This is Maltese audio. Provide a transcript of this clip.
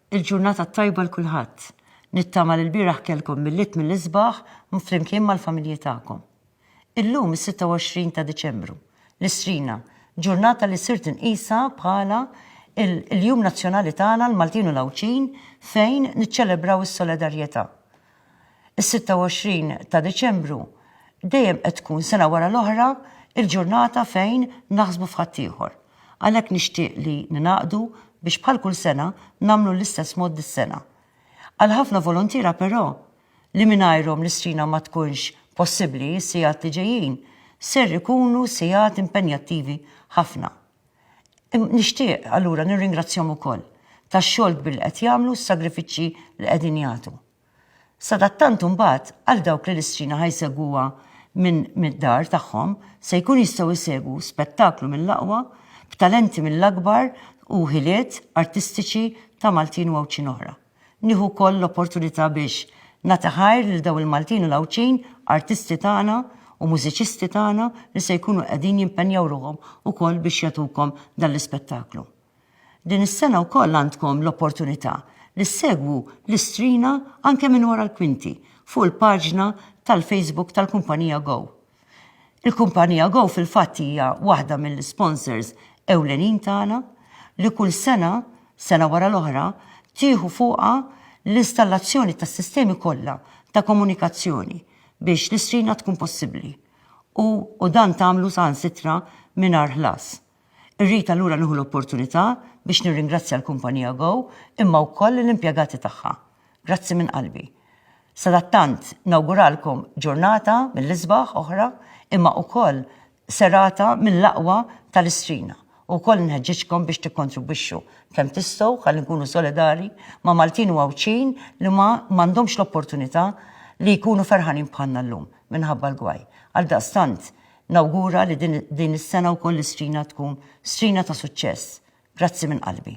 Il-ġurnata t-tajba 'l kulħadd. Nittama li lbieraħ kellkom Milied mill-isbaħ flimkien mal-familji tagħkom. Illum is-26 ta' Diċembru, l-Istrina, ġurnata li sirt inqisha bħala il-jum nazzjonali tagħna l-Maltin u l-Għawdxin fejn niċċelebraw is-solidarjetà. Is-26 ta' Diċembru dejjem qed tkun sena wara l-oħra il-ġurnata fejn naħsbu f'ħaddieħor. Għalhekk nixtieq li ningħaqdu biex bħal kull sena nagħmlu l-istess mod dis-sena. Għal ħafna volontiera però, li mingħajrhom l-Istrina ma tkunx possibbli s-sigħat li ġejjin ser ikunu sigħat impenjattivi ħafna. Nixtieq allura nirringrazzjahom ukoll tax-xogħol kbir li qed jagħmlu u s-sagrifiċċji li qegħdin jagħtu. Sadattant imbagħad għal dawk li l-Istrina ħa jsegwuha minn mid-dar tagħhom se jkunu jistgħu jsegwu spettaklu mill-aqwa b'talenti mill-akbar u ħiliet artistiċi ta' Maltin u Għawdxin oħra. Nieħu wkoll l-opportunità biex nagħti ħajr lil dawn il-Maltin u l-Għawdxin artisti tagħna u mużiċisti tagħna li se jkunu qegħdin jimpenjaw ruħhom ukoll biex jagħtukom dan l-ispettaklu. Din is-sena wkoll għandkom l-opportunità li ssegwu l-Istrina anke minn wara l-kwinti fuq il-paġna tal-Facebook tal-kumpanija Go. Il-kumpanija Go fil-fatt hija waħda mill-isponsors ewlenin tagħna li kull sena, sena wara l-oħra, tieħu fuqha l-installazzjoni tas-sistemi kollha ta' komunikazzjoni biex l-Istrina tkun possibbli u u dan tagħmlu saħansitra mingħajr ħlas. Irrid allura nieħu l-opportunità biex nirringrazzja l-kumpanija Go imma wkoll lill-impjegati tagħha. Grazzi minn qalbi. Sadattant nawguralkom ġurnata mill-isbaħ oħra imma wkoll serata mill-aqwa tal-Istrina. U wkoll nħeġġiġkom biex tikkontribwixxu kemm tistgħu ħalli nkunu solidari ma' Maltin u Għawdxin li ma m'għandhomx l-opportunità li jkunu ferħanin bħalna llum minħabba l-gwaj. Għaldaqstant Nawgura li din is-sena wkoll l-Istrina tkun strina ta' suċċess. Grazzi minn qalbi.